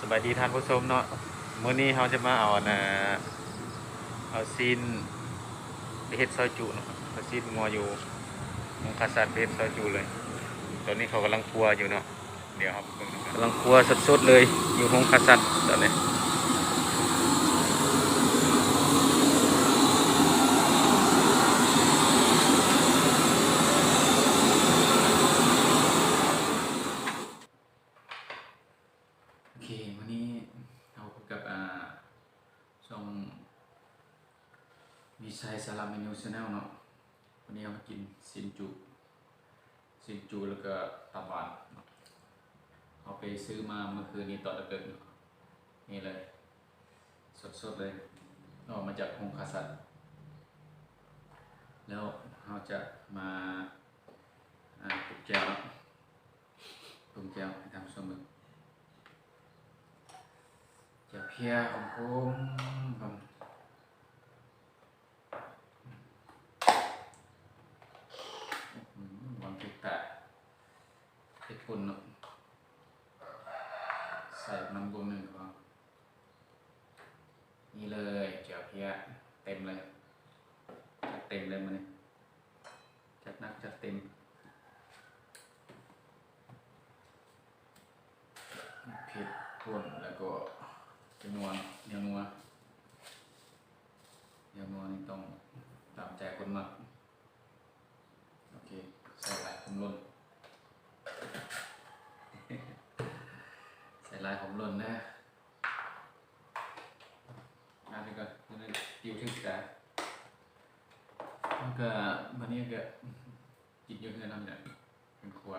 ສະບາຍດີທ່ານຜູ້ຊົມເນາະ, ມື້ນີ້ເຮົາຈະມາເອົາອັນນ່າ ເອົາຊີ້ນໄປເຮັດຊອຍຈຸເນາະ, ເອົາຊີ້ນງົວຢູ່ໂຮງຂ້າສັດໄປເຮັດຊອຍຈຸເລີຍ. ຕອນນີ້ເຂົາກຳລັງຄົວຢູ່ເນາະ, ດຽວເຮົາໄປເບິ່ງນຳກັນ. ກຳລັງຄົວສົດໆເລີຍ ຢູ່ໂຮງຂ້າສັດຕອນນີ້. ໂອເຄ ມື້ນີ້ເຮົາພົບກັບ ອ່າ ຊ່ອງວິໄຊສາລະເມນູ Channel ເນາະ. ມື້ນີ້ເຮົາມາກິນຊີ້ນຈຸ ຊີ້ນຈຸ ແລ້ວກໍຕັບຫວານ. ເຮົາໄປຊື້ມາເມື່ອຄືນນີ້ຕອນເດິກໆ ນີ້ເລີຍ ສົດໆເລີຍ ອອກມາຈາກໂຮງຂ້າສັດ. ແລ້ວເຮົາຈະມາ ອ່າ ປຸງແຈ່ວເນາະ. ປຸງແຈ່ວໃຫ້ທ່ານຜູ້ຊົມເບິ່ງ. ແຈ່ວເພຍຫອມໆ ຫອມ. ອືມ ຫວານເຜັດຕາຍ. ເຜັດປົ່ນເນາະ. ໃສ່ນ້ຳບົງໜຶ່ງກໍພໍ. ນີ້ເລີຍ ແຈ່ວເພຍເຕັມເລີຍ. ຈັດເຕັມເລີຍມື້ນີ້. ຈັດໜັກຈັດເຕັມ. ເຜັດປົ່ນ ແລ້ວກໍຈະນົວ ແນວນົວ ແນວນົວນີ້ຕ້ອງຕາມໃຈຄົນມັກ. ໂອເຄ ໃສ່ຫຼາຍຄວາມລົ້ນ ໃສ່ຫຼາຍຄວາມລົ້ນນະ. ອັນນີ້ກໍ ອັນນີ້ ຕິວຖືກຕາ. ແລ້ວກໍບາດນີ້ກໍກິນຢູ່ເຮືອນເຮົານີ້ແຫຼະ ເປັນຄົວ.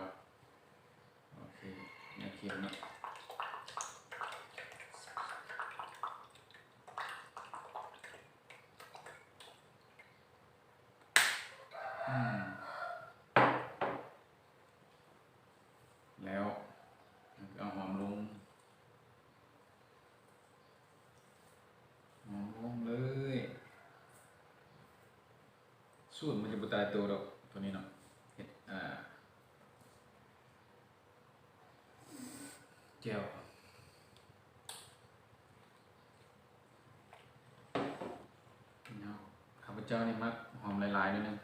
ໂອເຄ ແນວຄຽວເນາະ. ອືມ ແລ້ວເອົາຫອມລົງ ຫອມລົງເລີຍ. ສູດມັນຈະບໍ່ຕາຍໂຕດອກ ໂຕນີ້ເນາະ. ເຮັດ ອ່າ ແຈ່ວ ເນາະ. ຂ້າພະເຈົ້ານີ້ມັກຫອມຫຼາຍໆ ໜ້ອຍໜຶ່ງ.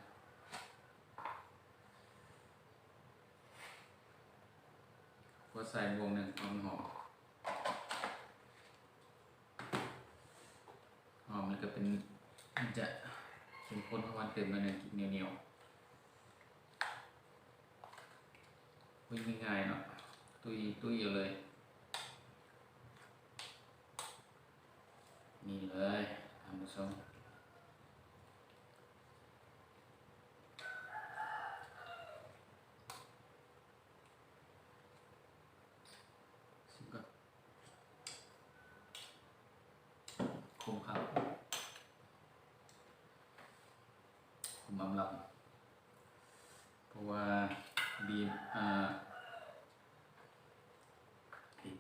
ພໍໃສ່ບ່ວງໜຶ່ງ ເອົາມັນຫອມ ຫອມ ແລ້ວກໍເປັນ ມັນຈະເຂັ້ມຂຸ້ນ ເພາະວ່າເຕີມໜ້ອຍໜຶ່ງ ກິນໜຽວໆ. ອຸ້ຍ ງ່າຍໆເນາະ ຕຸ້ຍໆເອົາເລີຍ. ນີ້ເລີຍທ່ານຜູ້ຊົມ. ຊິມກ່ອນ. ຂົມຄັກ ຂົມອຳລຳ ເພາະວ່າບີບ ອ່າ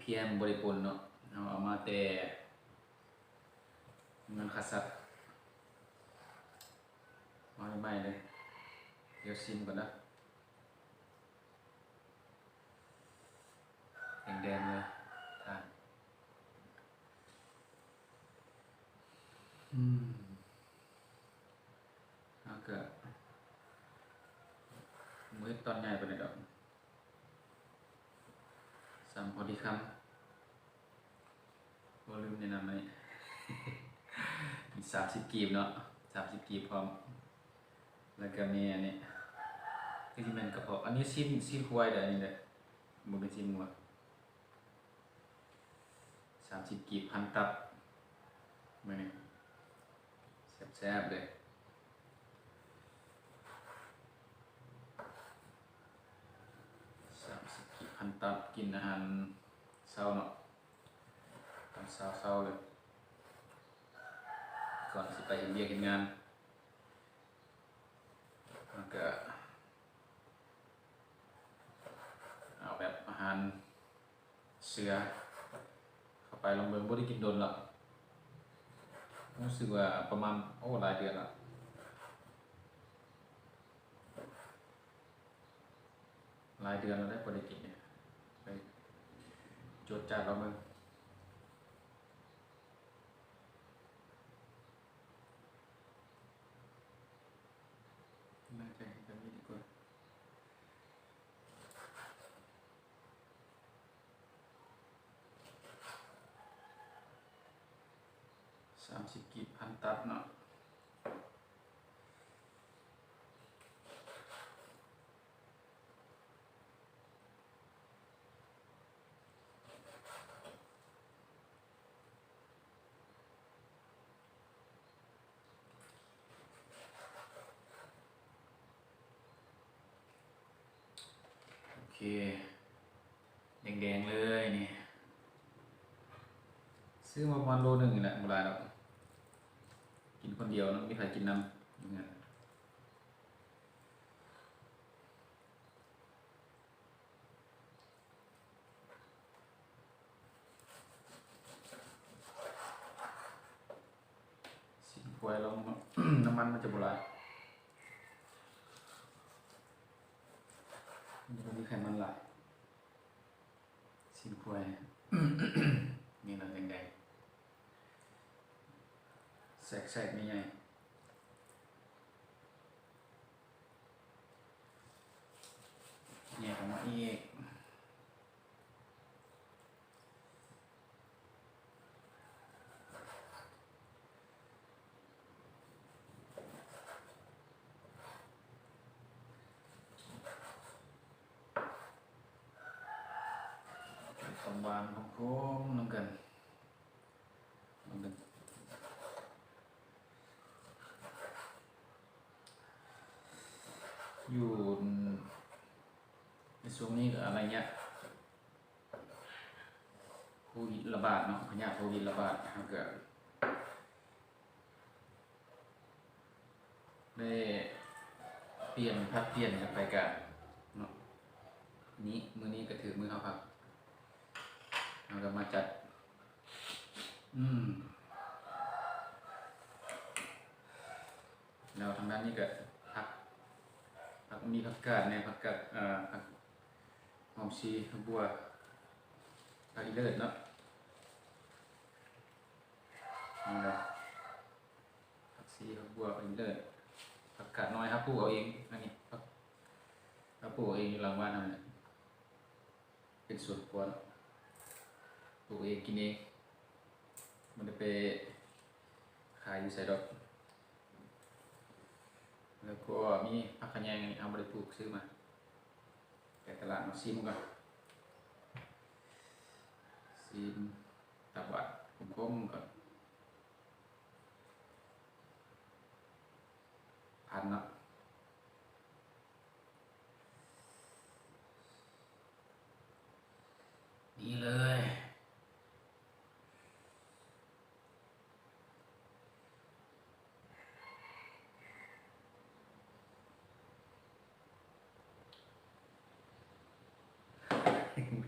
ພຽງບໍ່ໄດ້ປົ່ນເນາະ, ເຮົາເອົາມາແຕ່ເມືອງຄາສັດ ມາໃໝ່ໆເລີຍ. ດຽວຊິມກ່ອນເດີ. ແດງໆເລີຍທ່ານ. ອືມ ເຮົາກະບໍ່ເຮັດຕອນໃຫຍ່ປານໃດດອກ ສ່ຳພໍດີຄຳ. ບໍ່ລືມແນະນຳອັນນີ້ ມີສາມສິບກີບເນາະ ສາມສິບກີບພ້ອມ. ແລ້ວກະມີອັນນີ້ ຄືຊິແມ່ນກະເພາະ ອັນນີ້ຊີ້ນ ຊີ້ນຄວາຍເດີ ອັນນີ້ເດີ ບໍ່ແມ່ນຊີ້ນງົວ. ສາມສິບກີບພັນຕັບ ມື້ນີ້ແຊບໆເລີຍ. ສາມສິບກີບພັນຕັບ ກິນອາຫານເຊົ້າເນາະ ຕອນເຊົ້າໆເລີຍ ກ່ອນຊິໄປເຮັດວຽກເຮັດງານ. ແລ້ວກະເອົາແບບອາຫານເສືອເຂົ້າໄປລອງເບິ່ງ. ບໍ່ໄດ້ກິນດົນລະ ຮູ້ສຶກວ່າປະມານ ໂອ້ ຫຼາຍເດືອນລະ ຫຼາຍເດືອນລະໄດ໋ ບໍ່ໄດ້ກິນນີ້. ໄປຈວດຈາດລອງເບິ່ງ. າມສິບກີບ ພັນຕັດເນາະ. ໂອເຄ ແດງໆເລີຍນີ້ ຊື້ມາປະມານໂລໜຶ່ງນີ້ແຫຼະ ບໍ່ຫຼາຍດອກ ກິນຄົນດຽວເນາະ ມີໃຜກິນນຳຢູ່ເຮືອນ. ຊີ້ນຄວາຍລອງເນາະ ນ້ຳມັນມັນຈະບໍ່ຫຼາຍ ມັນຈະບໍ່ມີໄຂມັນຫຼາຍ. ຊີ້ນຄວາຍ ນີ້ລະແດງໆ ແຊກໆ ໃຫຍ່ໆ ແຍກອອກມາອີກ. ຄວາມຫວານຄວາມຂມນຳກັນ ຢູ່ໃນຊ່ວງນີ້ກໍໄລຍະ ໂຄວິດລະບາດເນາະ ພະຍາດໂຄວິດລະບາດ ເຮົາກະໄດ້ປ່ຽນ ຜັດປ່ຽນກັນໄປກະເນາະ ນີ້ ມື້ນີ້ກະຖືກມື້ເຮົາພັກ ເຮົາກະມາຈັດ ອືມ ແລ້ວທາງດ້ານນີ້ກະຜັກ ຜັກ ມີຜັກກາດແດ່ ຜັກກາດ ເອີ ຜັກຫອມຊີ ຜັກບົ່ວ ຜັກອີເລີດເນາະ ນີ້ແຫຼະ ຜັກຊີ ຜັກບົ່ວ ຜັກອີເລີດ ຜັກກາດນ້ອຍ ເຮົາປູກເອົາເອງ ອັນນີ້ ເຮົາປູກເອົາເອງຢູ່ຫຼັງບ້ານເຮົານີ້ແຫຼະ. ເປັນສວນຄົວ ປູກເອງກິນເອງ ບໍ່ໄດ້ໄປຂາຍຢູ່ໃສດອກ ແລ້ວກໍມີຜັກຂະແຍງ ອັນນີ້ເຮົາບໍ່ໄດ້ປູກ ຊື້ມາແຕ່ຕະຫຼາດເນາະ ຊີມກ່ອນ ຊີມຕາບວາດ ຂົມໆ ກ່ອນ ພັນເນາະ. ນີ້ເລີຍ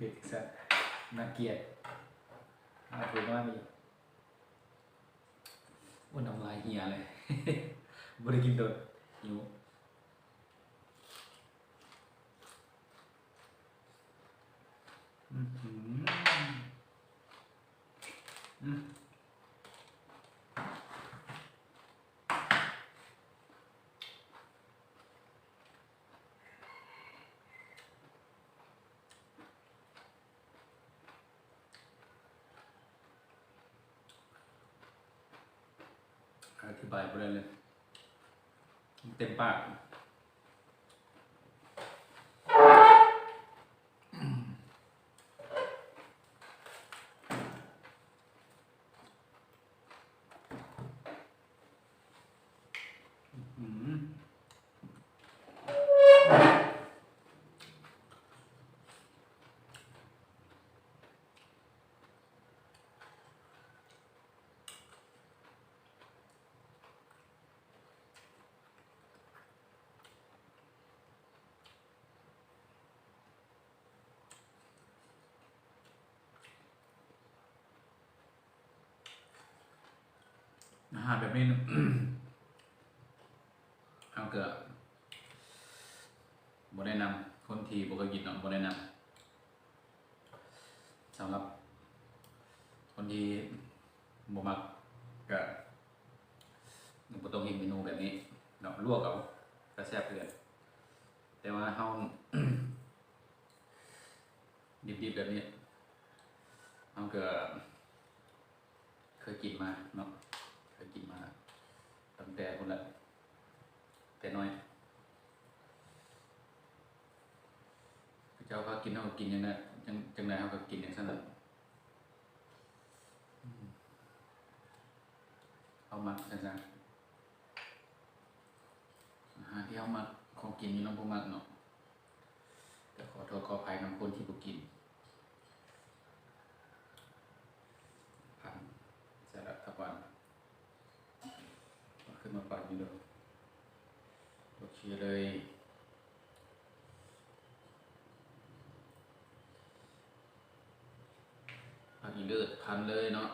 ເຮັດຊັ້ນ ໜ້າກຽດ ເອົາເພິ່ນມານີ້. ໂອ້ ນ້ຳລາຍເຫຍເລີຍ ບໍ່ໄດ້ກິນດົນ ຫິວ. ອືຫື ອື. ອະທິບາຍບໍ່ໄດ້ເລີຍ ເຕັມປາກ. ອາຫານແບບນີ້ ເຮົາກະບໍ່ແນະນຳ ຄົນທີ່ບໍ່ເຄີຍກິນເນາະ ບໍ່ແນະນຳ. ສຳລັບຄົນທີ່ບໍ່ມັກກະບໍ່ຕ້ອງເຮັດເມນູແບບນີ້ເນາະ ລວກເອົາກະແຊບຄືກັນ ແຕ່ວ່າເຮົາດິບໆແບບນີ້ ເຮົາກະເຄີຍກິນມາເນາະ ຕ່ພຸ້ນແຫຼະ ແຕ່ນ້ອຍ ເຂົາເຈົ້າພາກິນ ເຮົາກໍກິນຈັ່ງໃດ ຈັ່ງ ຈັ່ງໃດເຮົາກໍກິນຈັ່ງຊັ້ນແຫຼະ. ອືມ ເຮົາມັກຈັ່ງຊັ້ນ ອາຫານທີ່ເຮົາມັກ ຂອງກິນຢູ່ນຳຜູ້ມັກເນາະ. ກໍຂໍໂທດຂໍອະໄພນຳຄົນທີ່ບໍ່ກິນ. ພັນໃສ່ລະທັບວັນ ເອົາຂຶ້ນມາປັ້ນຢູ່ເດີ. ໂອເຄເລີຍ ຜັກອີເລີດພັນເລີຍເນາະ.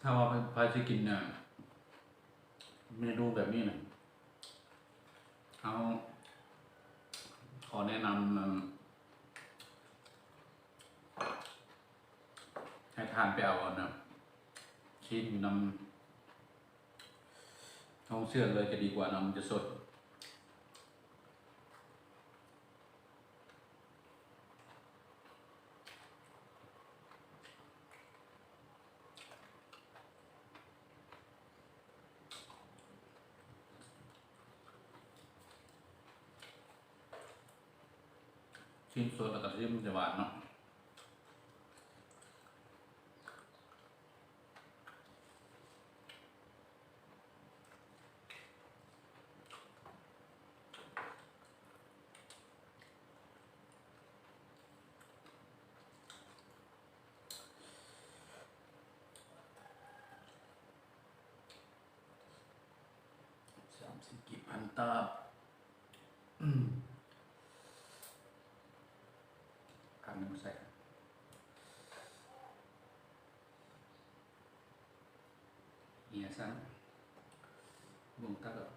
ຖ້າວ່າໃຜ ໃຜຊິກິນ ອ່າ ເມນູແບບນີ້ນະ ເຮົາຂໍແນະນຳ ໃຫ້ທ່ານໄປເອົາອັນນະ ຊີ້ນຢູ່ນຳໂຮງເຊືອດເລີຍຈະດີກວ່າເນາະ ມັນຈະສົດ. ຊີ້ນສົດແລ້ວກໍຊີ້ນມັນຈະຫວານເນາະ. ສາມສິບກີບພັນຕາບ ອືມ ຄັນໜຶ່ງໃສ່ ເຫຍຊ້ຳ ເບິ່ງຕັດອອ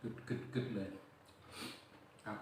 ກ. ກຶດໆໆເລີຍ ຄັກ.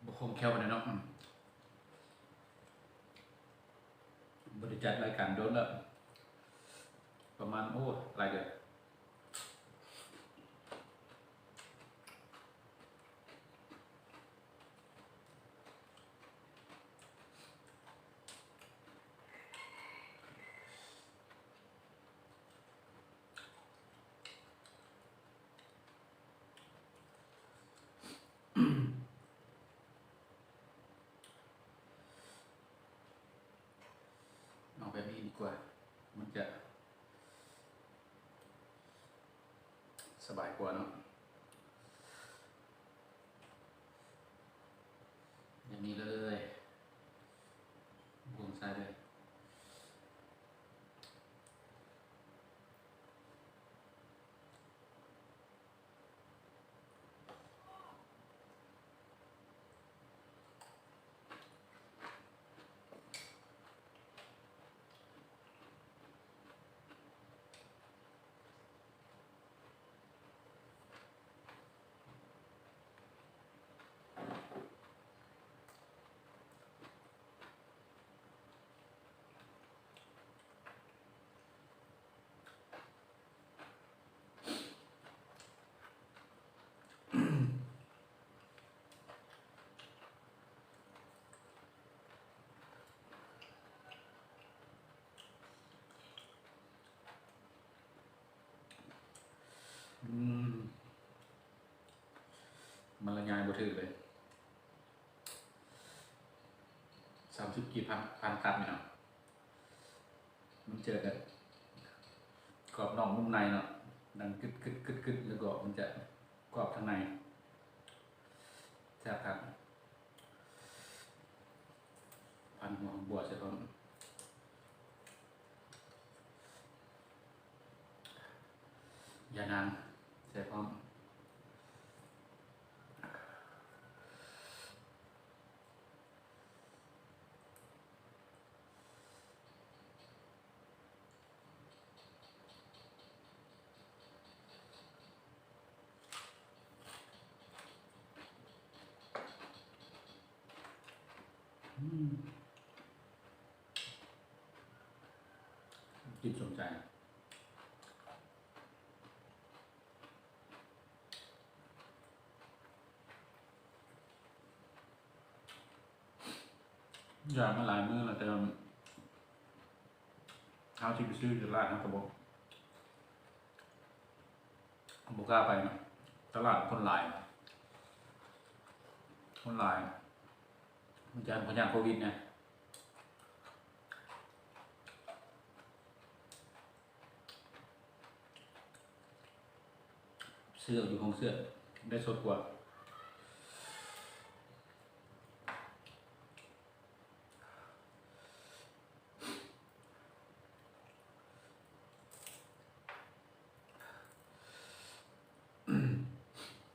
ບໍ່ຄົມແຄ້ວປານໃດເນາະ ອືມ ບໍ່ໄດ້ຈັດລາຍການດົນແລ້ວ ປະມານ ໂອ້ ຫຼາຍເດືອນ. ເອົາແບບນີ້ດີກວ່າ ມັນຈະສະບາຍກວ່າເນາະ. ແບບນີ້ເລີຍ ວງໃສ່ເລີຍ. ເ ມັນລະຍາຍບໍ່ຖືກເລີຍ. ສາມສິບກີບພັນ ພັນຕັບນີ້ເນາະ ມັນຈະແບບກອບນອກນຸ່ມໃນເນາະ ດັງກຶດໆໆໆ ແລ້ວກໍມັນຈະກອບທາງໃນ ແຊບຄັກ. ພັນຫົວບັວໃສ່ພ້ອມ ຢານາງໃສ່ພ້ອມ. ກິນສົມໃຈ. ຢາກມາຫຼາຍມື້ແລ້ວ ແຕ່ເຮົາຊິໄປຊື້ຢູ່ຕະຫຼາດ ເຮົາກໍບໍ່ ບໍ່ກ້າໄປເນາະ ຕະຫຼາດຄົນຫຼາຍ ຄົນຫຼາຍ ຢ້ານ ຢ້ານໂຄວິດແດ່. ຊື້ເອົາຢູ່ໂຮງເຊື້ອໄດ້ສົດກວ່າ.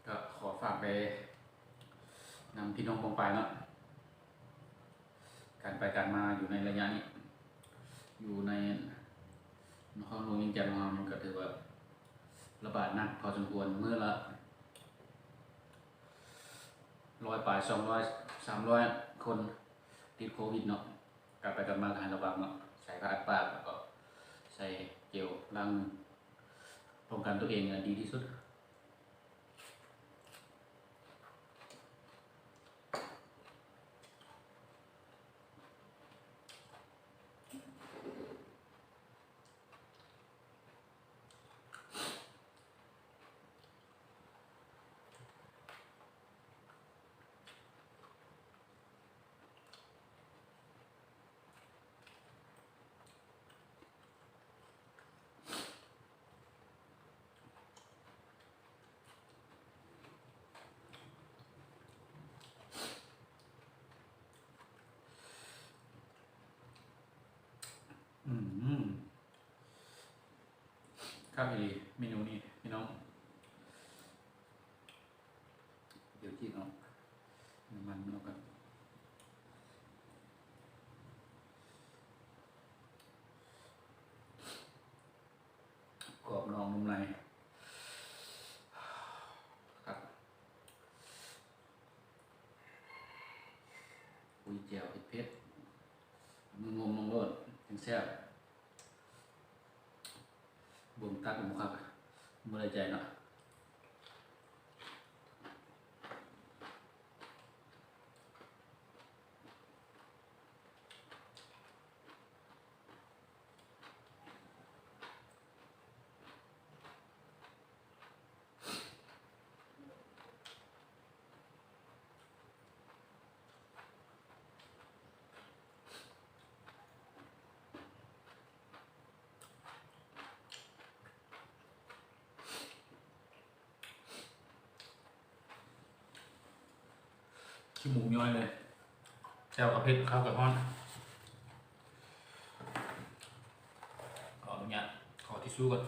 ກໍຂໍຝາກໄປນຳພີ່ນ້ອງປ້ອງປາຍເນາະ ການໄປການມາຢູ່ໃນໄລຍະນີ້ ຢູ່ໃນນະຄອນຫຼວງວຽງຈັນຂອງເຮົານີ້ ກໍຖືວ່າລະບາດໜັກພໍສົມຄວນ ມື້ລະຮ້ອຍປາຍ ສອງຮ້ອຍ ສາມຮ້ອຍຄົນຕິດໂຄວິດເນາະ. ການໄປການມາກໍໃຫ້ລະວັງເນາະ ໃສ່ຜ້າອັດປາກ ແລ້ວກໍໃສ່ເຈວລ້າງມື ປ້ອງກັນຕົວເອງໃຫ້ດີທີ່ສຸດ. ອືມ ຄັກອີ່ຫຼີເມນູນີ້ພີ່ນ້ອງ. ດຽວຈີນອອກ ນ້ຳມັນມັນອອກກ່ອນ. ກອບນອກນຸ່ມໃນ ຄັກ. ອຸ້ຍ ແຈ່ວເຜັດໆ ມືງົມລົງໂລດ ຈັ່ງແຊບ. ເບິ່ງຕັກບໍ່ຄັກ ບໍ່ໄດ້ໃຈເນາະ. ຂີ້ມູກຍ້ອຍເລີຍ ແຈ່ວກໍເຜັດ ເຂົ້າກໍຮ້ອນ. ຂໍອະນຸຍາດ ຂໍທິຊູ່ກ່ອນ.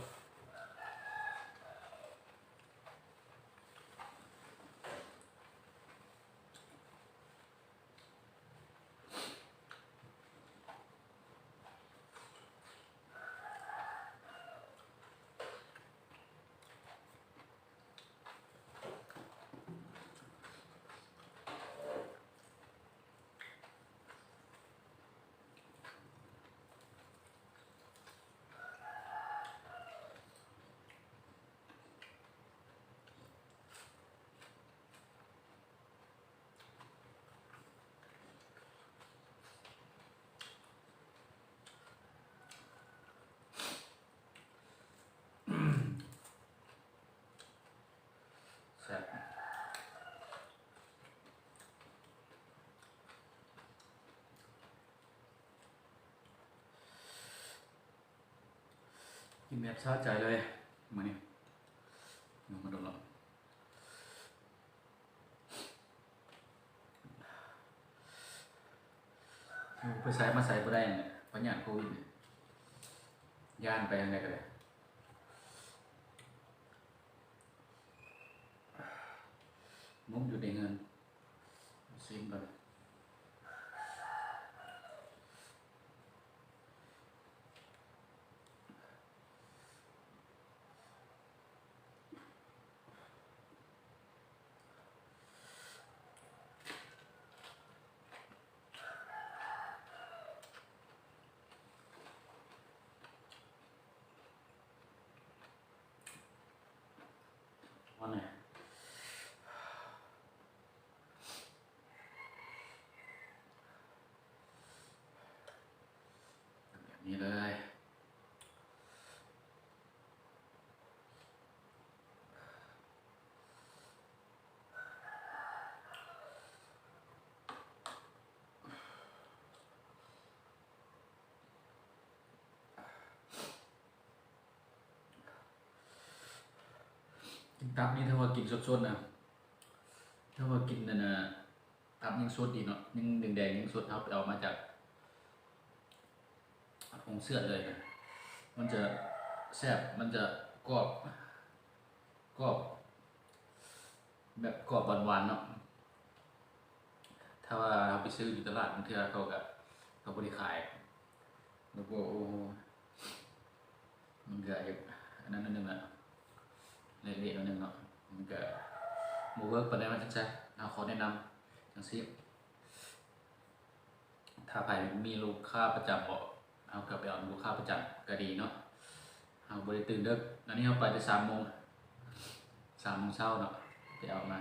ແບບສະໃຈເລີຍມື້ນີ້ ນອນມາດົນແລ້ວ ໄປໃສມາໃສບໍ່ໄດ້ ພະຍາດໂຄວິດນີ້ ຢ້ານໄປທາງໃດກໍໄດ້ ມຸກຢູ່ໃນເຮືອນ ຊິມກ່ອນ. ແບບນີ້ເລີຍ. ກິນຕັບນີ້ ຖືວ່າກິນສົດໆນະ ຖືວ່າກິນອັນນ່າ ຕັບຍັງສົດດີເນາະ ຍັງແດງໆ ຍັງສົດ ເຮົາໄປເອົາມາຈາກໂຮງເຊືອດເລີຍ ມັນຈະແຊບ ມັນຈະກອບ ກອບ ແບບກອບຫວານໆເນາະ. ຖ້າວ່າເຮົາໄປຊື້ຢູ່ຕະຫຼາດ ບາງເທື່ອເຂົາກະ ເຂົາບໍ່ໄດ້ຂາຍ ແລ້ວກໍ ໂອ້ ມັນກະຢາກອັນນັ້ນໜ້ອຍໜຶ່ງລະ ເລະໆໜ້ອຍໜຶ່ງເນາະ ມັນກະບໍ່ເວີກປານໃດ ວ່າຊັ້ນຊະ. ເຮົາຂໍແນະນຳຈັ່ງຊີ້ ຖ້າໃຜມີລູກຄ້າປະຈຳເບາະ ເຮົາກະໄປເອົາລູກຄ້າປະຈຳກະດີເນາະ ເຮົາບໍ່ໄດ້ຕື່ນເດິກ. ອັນນີ້ເຮົາໄປແຕ່ສາມໂມງ ສາມໂມງເຊົ້າເນາະ ໄປເອົາມາ.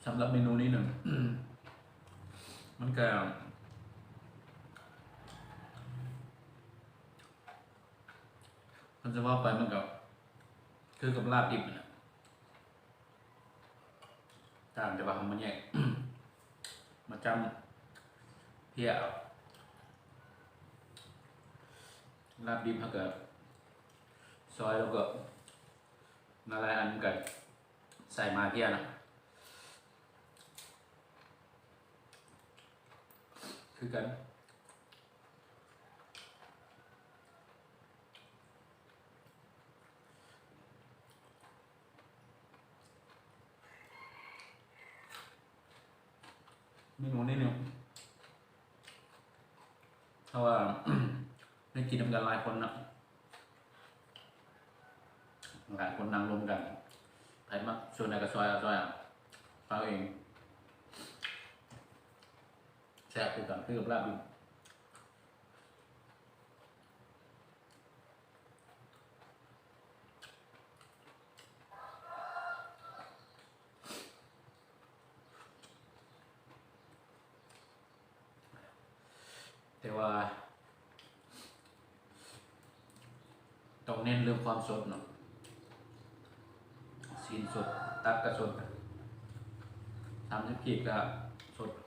ສຳລັບເມນູນີ້ນະ ມັນກະ ຄັນຈະເວົ້າໄປມັນກະຄືກັບລາບດິບຫັ້ນແຫຼະ ຕ່າງແຕ່ວ່າເຮົາມາແຍກ ມາຈ້ຳເພຍເອົາ ລາບດິບເຮົາກະຊອຍ ແລ້ວກໍລະລາຍອັນນຳກັນ ໃສ່ມາເພຍນະ ຄືກັນ. ເມນູນີ້ນີ້ ເພາະວ່າໄດ້ກິນນຳກັນຫຼາຍຄົນເນາະ ຫຼາຍຄົນນັ່ງລົມກັນ ໃຜມັກສ່ວນໃດກໍຊອຍເອົາ ຊອຍເອົາ ເອົາເອງ ແຊບຄືກັນ ຄືກັບລາບດິບ. ແຕ່ວ່າຕ້ອງເນັ້ນເລື່ອງຄວາມສົດເນາະ ຊີ້ນສົດ ຕັບກະສົດ ສາມສິບກີບກະສົດ. ເ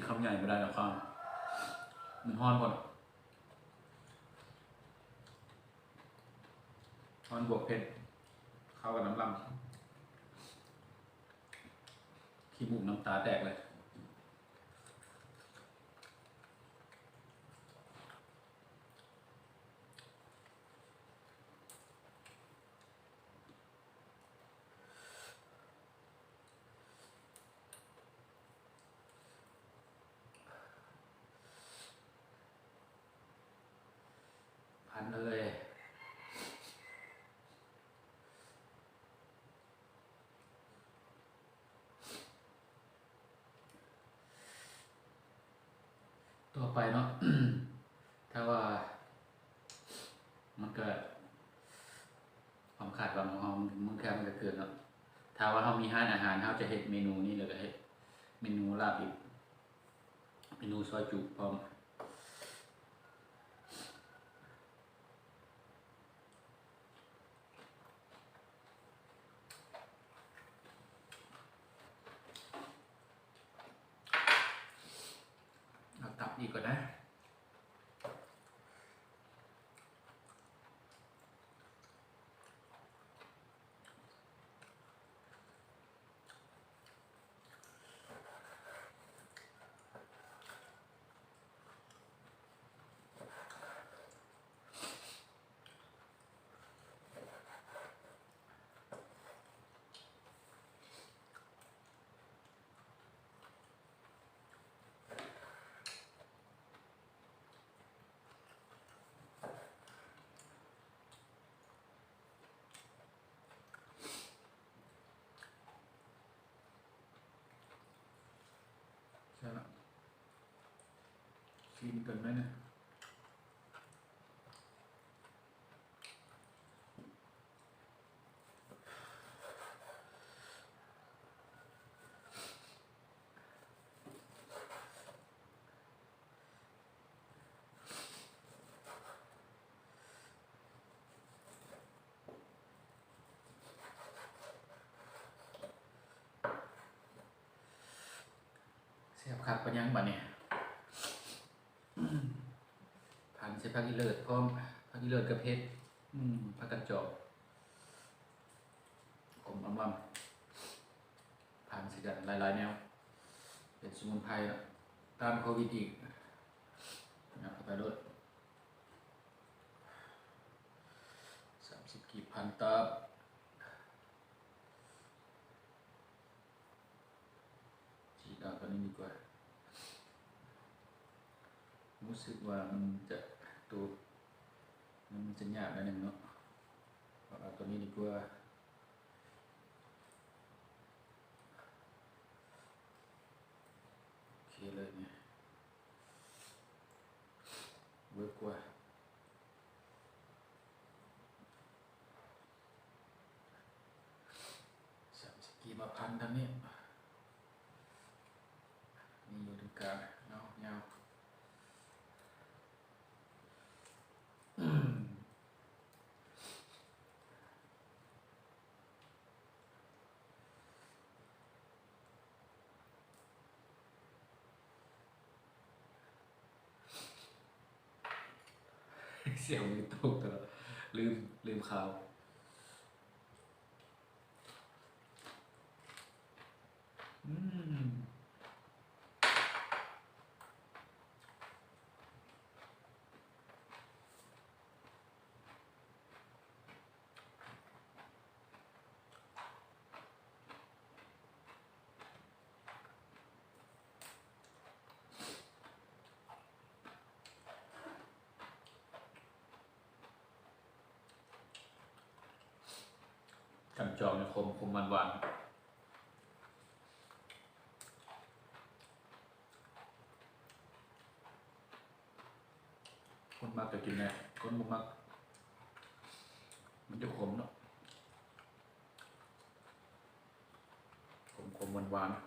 ຄຳໃຫຍ່ບໍ່ໄດ້ດອກຄຳ ມັນຮ້ອນພຸ້ນ ຮ້ອນບວກເຜັດ ເຂົ້າກັນນຳລຳ ຂີ້ມູກນ້ຳຕາແຕກເລີຍ. ພັນເອີຍ ຕໍ່ໄປເນາະ ຖ້າວ່າມັນກະ ຄວາມຄາດຫວັງຂອງເຮົາ ບາງເທື່ອມັນກະເກີນເນາະ. ຖ້າວ່າເຮົາມີຮ້ານອາຫານ ເຮົາຈະເຮັດເມນູນີ້ ແລ້ວກະເຮັດເມນູລາບດິບ ເມນູຊອຍຈຸພ້ອມ. ເອົາຕັບອີກກ່ອນນະ. ໃສ່ລະ ຊີມເຕີມໜ້ອຍໜຶ່ງ. ແຊບຄັກປານຫຍັງບາດນີ້. ພັນໃສ່ຜັກອີເລີດພ້ອມ ຜັກອີເລີດກະເຜັດ ອືມ ຜັກກາດຈອງ ກົມອຳລຳ ພັນໃສ່ກັນຫຼາຍໆແນວ ເປັນສະໝຸນໄພເນາະ ຕ້ານໂຄວິດອີກ ຫຍັບເຂົ້າໄປໂລດ ສາມສິບກີບ ພັນຕັບ. ຈີດເອົາຕົວນີ້ດີກວ່າ ຮູ້ສຶກວ່າມັນຈະ ໂຕ ມັນຈະຍາກໜ້ອຍໜຶ່ງເນາະ ເອົາຕົວນີ້ດີກວ່າ ໂອເຄເລີຍນີ້ ເວີກກວ່າ. ສາມສິບກີບມາພັນທາງນີ້ ມີຢູ່ຕະກາເນາະ ຍາວ. ສຽງມືຕົກຕະຫຼອດ ລືມ ລືມຂ່າວ. ອືມ ການຈອງນີ້ຂົມໆ ຫວານໆ. ຄົນມັກກະກິນແດ່ ຄົນບໍ່ມັກ ມັນຈະຂົມເນາະ ຂົມໆ ຫວານໆ.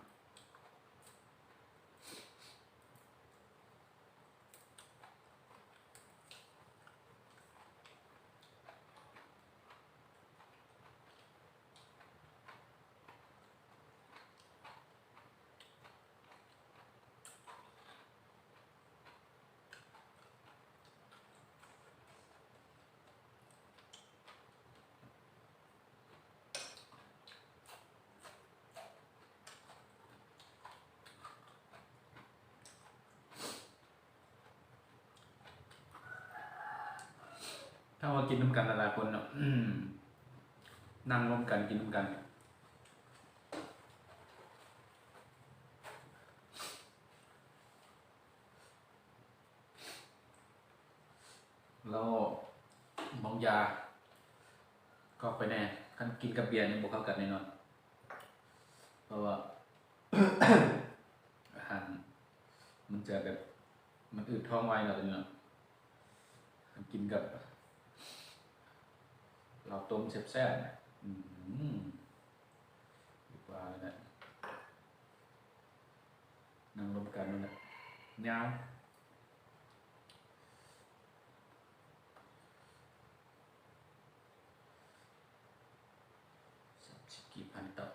ແ ຖ້າວ່າກິນນຳກັນຫຼາຍໆຄົນເນາະ ນັ່ງລົມກັນກິນນຳກັນ ແລ້ວໝອງຢາກອກໄປແດ່ ຄັນກິນກັບເບຍນີ້ບໍ່ເຂົ້າກັນແນ່ນອນ ເພາະວ່າ ອາຫານມັນຈະແບບ ມັນອືດທ້ອງໄວເນາະ ຕົວນີ້ເນາະ ຄັນກິນກັບເຫຼົ້າຕົ້ມແຊບໆ ອືມ ຢູ່ປ່ານີ້ແຫຼະ ນັ່ງລົມກັນນັ້ນແຫຼະ ຍາວ ສາມສິບກີບພັນຕັບ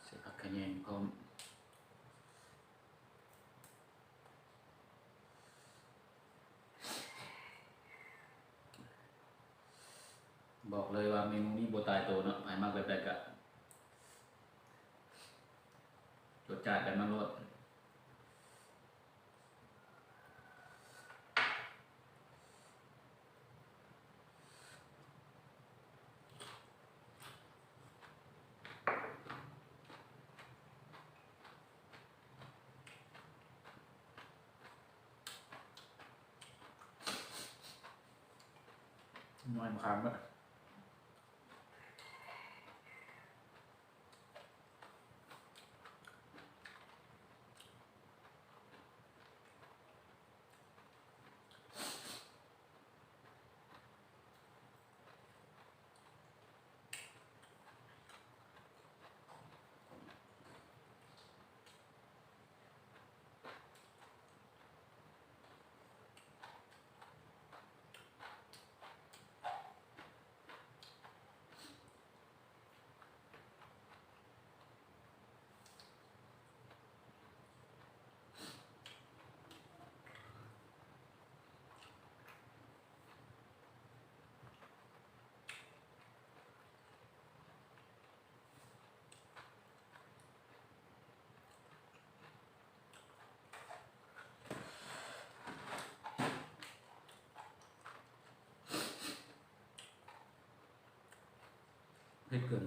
ໃສ່ຜັກຂະແຍງພ້ອມ ບອກເລີຍວ່າເມນູນີ້ບໍ່ຕາຍໂຕເນາະ ໃຜມັກແບບໃດກະ ຈົດຈ້າຍກັນມາໂລດ. ນ້ອຍມາຄາມເບິດ. ເຜັດເກີນ.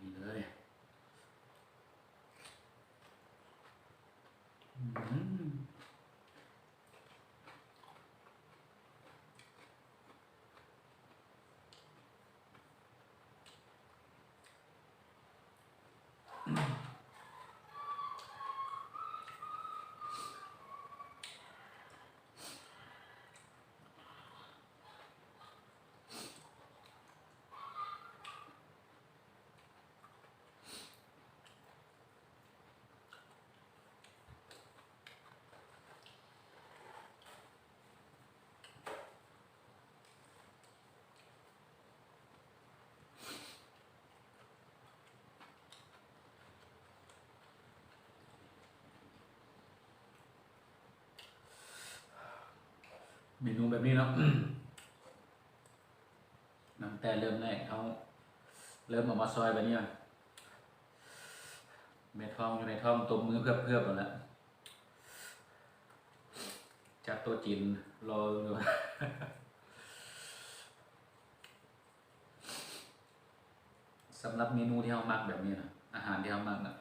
ນີ້ເລີຍ ອືມ. ເມນູແບບນີ້ເນາະ ຕັ້ງແຕ່ເລີ່ມແລກເຮົາເລີ່ມເອົາມາຊອຍແບບນີ້ ແມ່ທ້ອງຢູ່ໃນທ້ອງຕົບມືເຮືອບໆ ໂລດແຫຼະ ຈັບໂຕະຈີນລໍຢູ່. ສຳລັບເມນູທີ່ເຮົາມັກແບບນີ້ນະ ອາຫານທີ່ເຮົາມັກນະ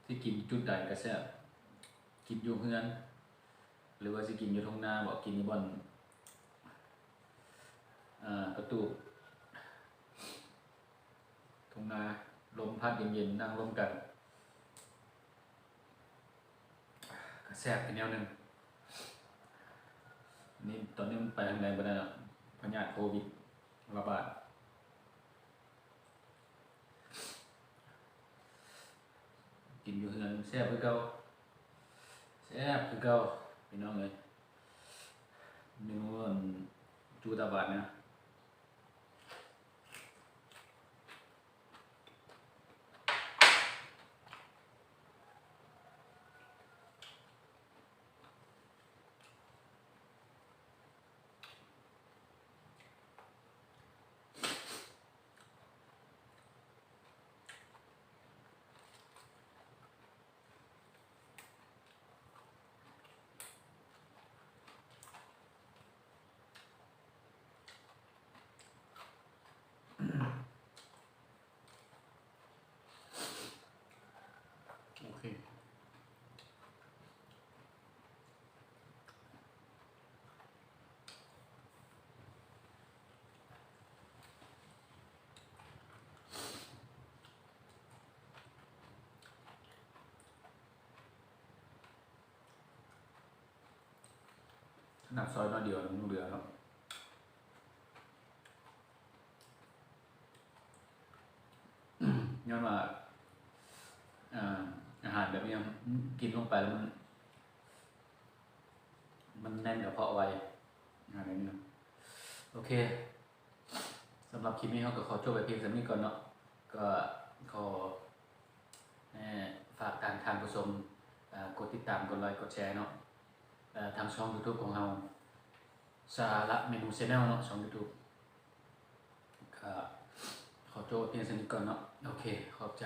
ທີ່ກິນຈຸດໃດກະແຊບ ກິນຢູ່ເຮືອນ ຫຼືວ່າຊິກິນຢູ່ທົ່ງນາບໍ ກິນຢູ່ບ່ອນ ເອີ ປະຕູທົ່ງນາ ລົມພັດເຢັນໆ ນັ່ງລົມກັນ ກະແຊບອີກແນວໜຶ່ງ. ນີ້ ຕອນນີ້ມັນໄປທາງໃດບໍ່ໄດ້ແລ້ວ ພະຍາດໂຄວິດລະບາດ. ກິນຢູ່ເຮືອນແຊບຄືເກົ່າ ແຊບຄືເກົ່າພີ່ນ້ອງເອີຍ. ເມນູອັນ ຈູຕາບານນະ. ໂອເຄ ຂະໜາດຊອຍໜ້ອຍດຽວຍັງເຫຼືອເນາະ. ຍ້ອນວ່າ ອາ ອາຫານແບບນີ້ ອືມ ກິນລົງໄປແລ້ວມັນ ມັນແໜ້ນກະເພາະໄວ ອາ ແນວນີ້. ໂອເຄ ສຳລັບຄລິບນີ້ເຮົາກະຂໍຈົບໄວ້ພຽງສ່ຳນີ້ກ່ອນເນາະ. ກະຂໍ ເອີ ຝາກທ່ານ ທ່ານຜູ້ຊົມ ເອີ ກົດຕິດຕາມ ກົດໄລ ກົດແຊເນາະ ເອີ ທາງຊ່ອງຢູທູບຂອງເຮົາ ສາລະເມນູແຊນແນວເນາະ ຊ່ອງຢູທູບ. ກະຂໍຈົບພຽງສ່ຳນີ້ກ່ອນເນາະ. ໂອເຄ ຂອບໃຈ.